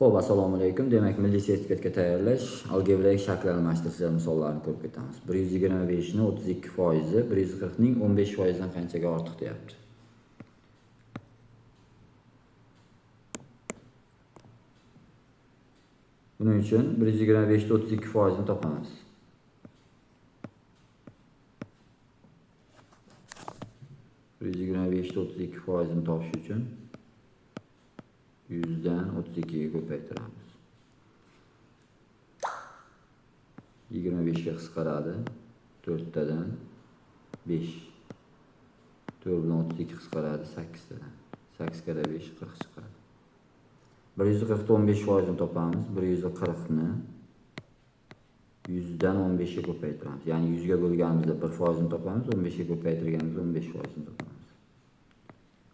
Xo'p, assalomu alaykum. Demak, milliy sertifikatga tayyorlash algebraik shakl almashtirishlar misollarini ko'rib ketamiz. 125 ni 32%, 140 ning 15% dan qanchaga ortiq deyapti. Buning uchun 125 ni 32% ni topamiz. 125 ni 32% ni topish uchun 100 dan 32 ga ko'paytiramiz. 25 ga qisqaradi. 4 tadan 5. 4 bilan 32 qisqaradi 8 tadan. 8 karra 5 40 chiqadi. 140 ni 15% ni topamiz. 140 ni 100 dan 15 ga ko'paytiramiz. Ya'ni 100 ga bo'lganimizda 1% ni topamiz, 15 ga ko'paytirganimizda 15% ni topamiz.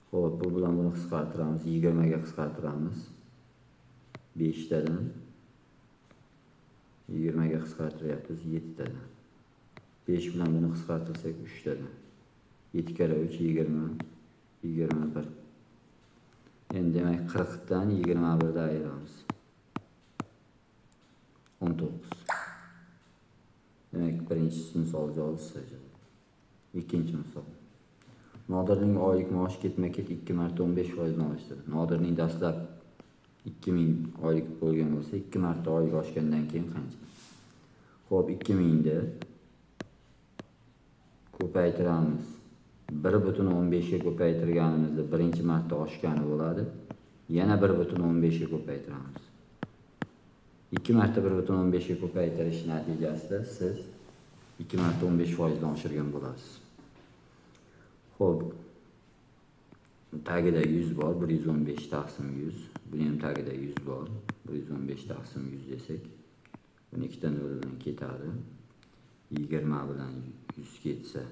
Xo'p, bu bilan buni qisqartiramiz, 20 ga qisqartiramiz. 5 tadan 20 ga qisqartiryapmiz 7 tadan. 5 bilan buni qisqartirsak 3 tadan. 7 karra 3 20, 21. Endi demak 40 dan 21 ni ayiramiz. 19. Demak, birinchi misol javobi C javob. Ikkinchi misol. Nodirning oylik maoshi ketma-ket 2 marta 15% dan oshdi. Nodirning dastlab 2000 oylik bo'lgan bo'lsa, 2 marta oylik oshgandan keyin qancha? Xo'p, 2000 ni ko'paytiramiz. 1.15 ga ko'paytirganimizda birinchi marta oshgani bo'ladi. Yana 1.15 ga ko'paytiramiz. 2 marta 1.15 ga ko'paytirish natijasida siz 2 marta 15% dan oshirgan bo'lasiz. Xo'p, tagida 100 bor, 115 taqsim 100. Buni ham tagida 100 bor, 115 taqsim 100 desak, buni ikkita nol bilan ketadi. 20 bilan 100 ketsa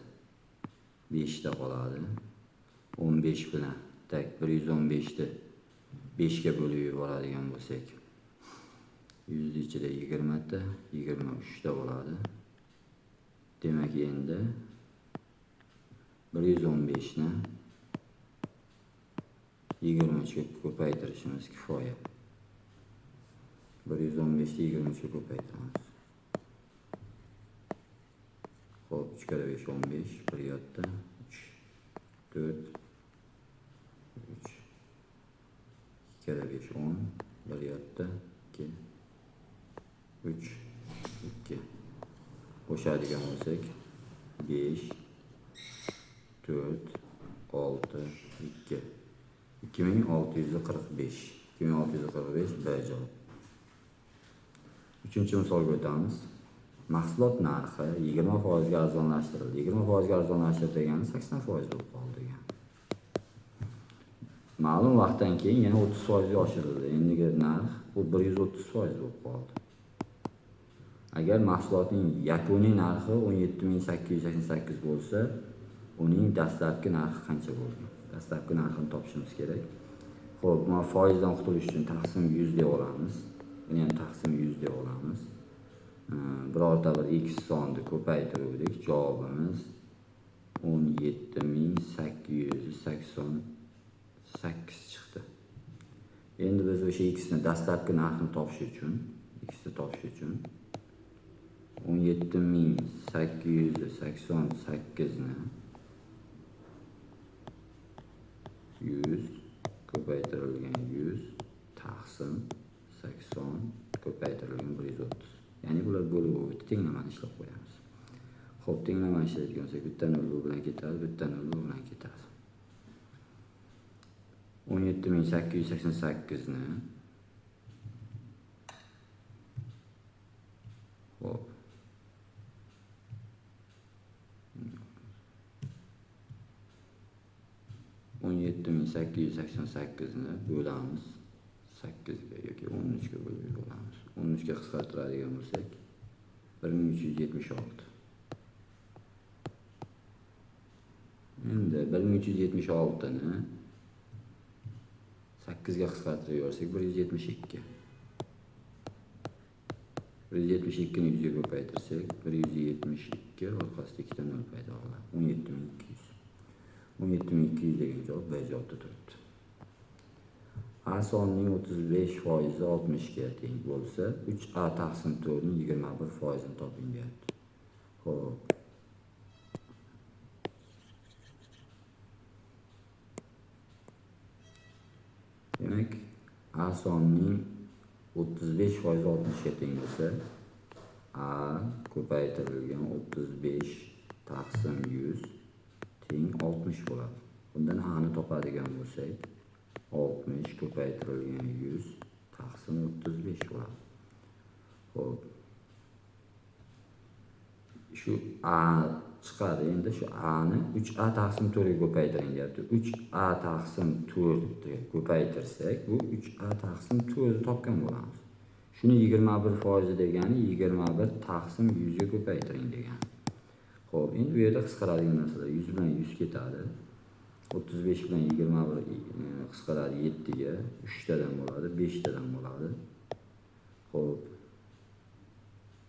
5 ta qoladi. 15 bilan tak 115 ni 5 ga bo'lib yuboradigan bo'lsak, 100 ichida 20 ta, 23 ta bo'ladi. Demak, endi 115 ni 23 ga ko'paytirishimiz kifoya. 115 ni 23 ga ko'paytiramiz. Xo'p, 3 karra 5 15, bir yotda 3 4 3 2 karra 5 10, bir yotda 2 3 2. Qo'shadigan bo'lsak 5 4 6 2 2645. 2645 B javob. Uchinchi misolga o'tamiz. Mahsulot narxi 20% ga arzonlashtirildi. 20% ga arzonlashtirildi degani 80% bo'lib qoldi degan. Ma'lum vaqtdan keyin yana 30% ga oshirildi. Endigi narx bu 130% bo'lib qoldi. Agar mahsulotning yakuniy narxi 17888 bo'lsa, uning dastlabki narxi qancha bo'ldi? Dastlabki narxini topishimiz kerak. Xo'p, mana foizdan qutulish uchun taqsim 100 deb olamiz. Buni ham taqsim 100 deb olamiz. Birorta bir x sonni ko'paytiruvdik. Javobimiz 17888 chiqdi. Endi biz o'sha x ni dastlabki narxini topish uchun, x ni topish uchun 17888 ni 100 ko'paytirilgan 100 taqsim 80 ko'paytirilgan 130. Ya'ni bular bo'lib o'tdi, tenglamani ishlab qo'yamiz. Xo'p, tenglamani ishlaydigan bo'lsak, bitta nol bu bilan ketadi, bitta nol bu bilan ketadi. 17888 ni xo'p 17888 ni bo'lamiz 8 ga yoki 13 ga bo'lib yuboramiz. 13 ga qisqartiradigan bo'lsak 1376. Endi 1376 ni 8 ga qisqartirib yuborsak 172. 172 ni 100 ga ko'paytirsak 172 orqasida ikkita nol paydo bo'ladi. 17200. 17200 degan javob B javobda turibdi. A sonining 35% 60 ga teng bo'lsa, 3A taqsim 4 ning 21%ni toping deyapti. Xo'p. Demak, A sonining 35% 60 ga teng bo'lsa, A ko'paytirilgan 35 taqsim 100 teng 60 bo'ladi. Bundan A ni topadigan bo'lsak, 60 ko'paytirilgan 100 taqsim 35 bo'ladi. Xo'p. Shu A chiqadi. Endi shu A ni 3A taqsim 4 ga ko'paytiring deyapti. 3A taqsim 4 ga ko'paytirsak, bu 3A taqsim 4 ni topgan bo'lamiz. Shuni 21% degani 21 taqsim 100 ga ko'paytiring degani. Xo'p, endi bu yerda qisqaradigan narsalar 100 bilan 100 ketadi. 35 bilan 21 qisqaradi 7 ga, 3 tadan bo'ladi, 5 tadan bo'ladi. Xo'p.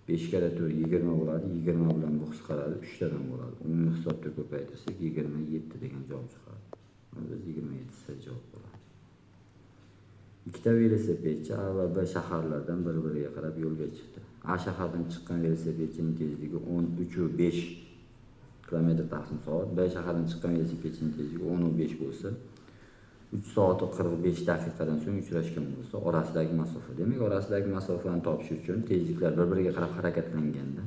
5 karra 4 20 bo'ladi, 20 bilan bu qisqaradi, 3 tadan bo'ladi. Umumiy hisobda ko'paytirsak 27 degan javob chiqadi. Biz 27 javob bo'ladi. Ikkita velosipedchi A va B shaharlardan bir-biriga qarab yo'lga chiqdi. A shahardan chiqqan velosipedchining tezligi 13.5 km taqsim soat, B shahardan chiqqan velosipedchining tezligi 10.5 bo'lsa, 3 soat 45 daqiqadan so'ng uchrashgan bo'lsa, orasidagi masofa. Demak, orasidagi masofani topish uchun tezliklar bir-biriga qarab harakatlanganda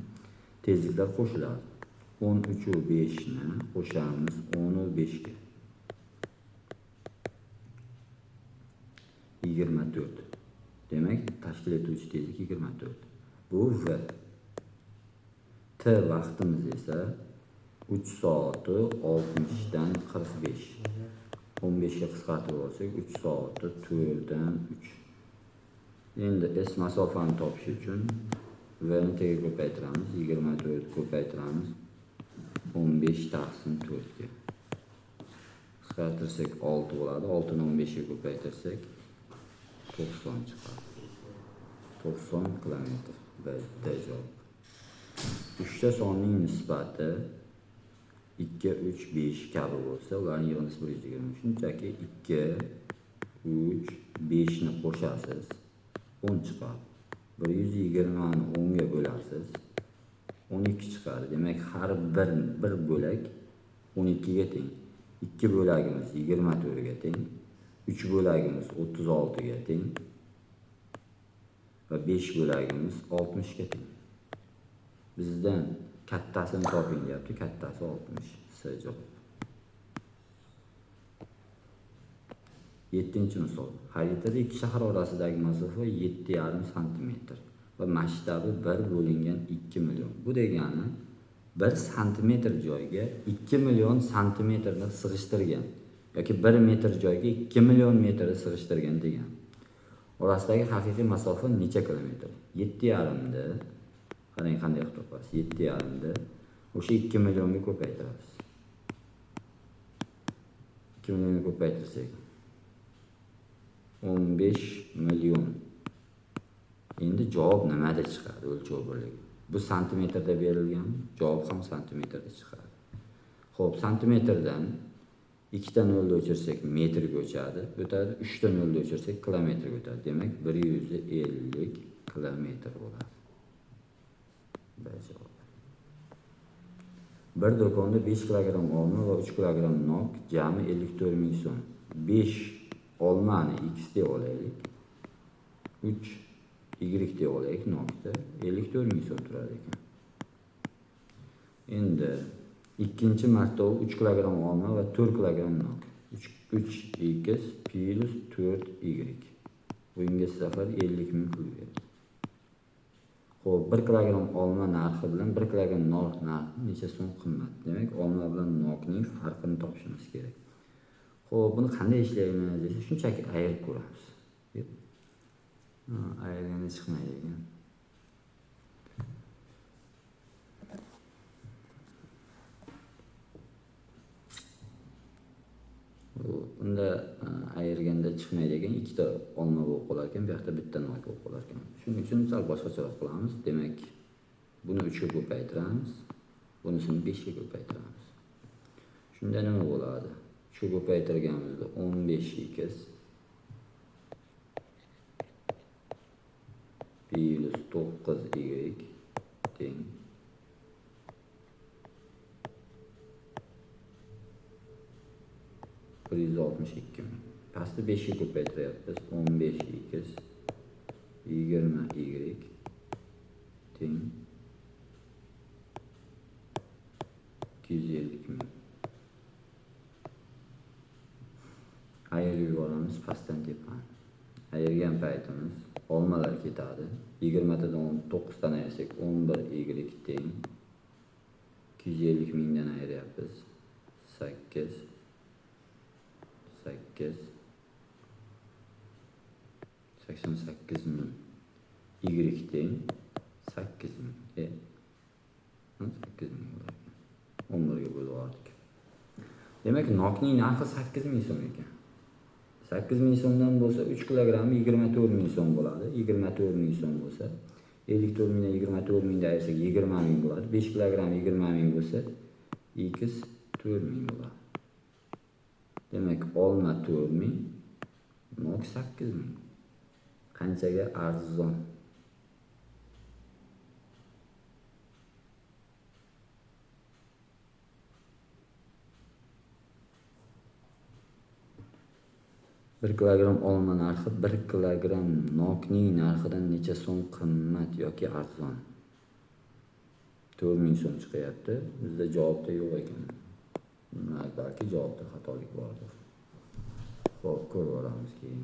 tezliklar qo'shiladi. 13.5 ni qo'shamiz 10.5 ga. 24. Demak, tashkil etuvchi tezlik 24. Bu V. T vaqtimiz esa 3 soat 60 dan 45. 15 ga qisqartirib olsak 3 soat 4 dan 3. Endi S masofani topish uchun V ni T ga ko'paytiramiz, 24 ko'paytiramiz 15 taqsim 4 ga. Qisqartirsak 6 bo'ladi. 6 ni 15 ga ko'paytirsak 90 chiqadi. 90 kilometr. Bitta javob. 3 ta sonning nisbati 2, 3, 5 kabi bo'lsa, ularning yig'indisi 120. Shunchaki 2, 3, 5 ni qo'shasiz, 10 chiqadi. 120 ni 10 ga bo'lasiz, 12 chiqadi. Demak, har bir bo'lak 12 ga teng. 2 bo'lagimiz 24 ga teng. 3 bo'lagimiz 36 ga teng va 5 bo'lagimiz 60 ga teng. Bizdan kattasini toping deyapti. Kattasi 60. S javob. 7-misol. Xaritada ikki shahar orasidagi masofa 7,5 santimetr va masshtabi 1 bo'lingan 2 million. Bu degani 1 santimetr joyga 2 million santimetrni sig'ishtirgan yoki 1 metr joyga 2 million metrni sig'ishtirgan degan. Orasidagi haqiqiy masofa necha kilometr? 7,5 da qarang qanday qilib topasiz. 7,5 da o'sha 2 millionga ko'paytirasiz. 2 millionga ko'paytirsak 15 million. Endi javob nimada chiqadi? O'lchov birligi. Bu santimetrda berilganmi? Javob ham santimetrda chiqadi. Xo'p, santimetrdan 2 ta 0 ni o'chirsak metrga o'chadi, o'tadi. 3 ta 0 ni o'chirsak kilometrga o'tadi. Demak, 150 kilometr bo'ladi. Javob. Bir do'konda 5 kilogramm olma va 3 kilogramm nok jami 54 ming so'm. 5 olmani x deb olaylik. 3 y deb olaylik nokda 54 ming so'm turar ekan. Endi ikkinchi marta u 3 kilogramm olma va 4 kilogramm nok. 3x plus 4y. Bunga safar 50 ming pul berdi. Xo'p, 1 kilogramm olma narxi bilan 1 kilogramm nok narxi necha so'm qimmat? Demak, olma bilan nokning farqini topishimiz kerak. Xo'p, buni qanday ishlaymiz desa, shunchaki ayirib ko'ramiz. Ayirganda chiqmaydi ekan. Unda ayirganda chiqmaydi ekan, ikkita olma bo'lib qolar ekan, bu yoqda bitta nok bo'lib qolar ekan. Shuning uchun sal boshqacharoq qilamiz. Demak, buni 3 ga ko'paytiramiz, bunisini 5 ga ko'paytiramiz. Shunda nima bo'ladi? 3 ga ko'paytirganimizda 15x Plus 9y teng 162 ming. Pastda 5 ga ko'paytiryapmiz. 15x 20y teng 250 ming. Ayirib yuboramiz pastdan tepani. Ayirgan paytimiz olmalar ketadi. 20 tadan 9 dan ayirsak 11y teng 250 mingdan ayiryapmiz. 8 8 88 ming. Y teng 8 ming. 8 ming bo'lar ekan. 11 ga bo'lib yubordik. Demak, nokning narxi 8 ming so'm ekan. 8 ming so'mdan bo'lsa 3 kilogrammi 24 ming so'm bo'ladi. 24 ming so'm bo'lsa 54 mingdan 24 mingdan ayirsak 20 ming bo'ladi. 5 kilogramm 20 ming bo'lsa x 4 ming bo'ladi. Demak, olma 4 ming, nok 8 ming. Qanchaga arzon? Bir kilogramm olma narxi 1 kilogramm nokning narxidan necha so'm qimmat yoki arzon? 4 ming so'm chiqyapti. Bizda javobda yo'q ekan. Balki javobda xatolik bordir. Xo'p, ko'rib olamiz keyin.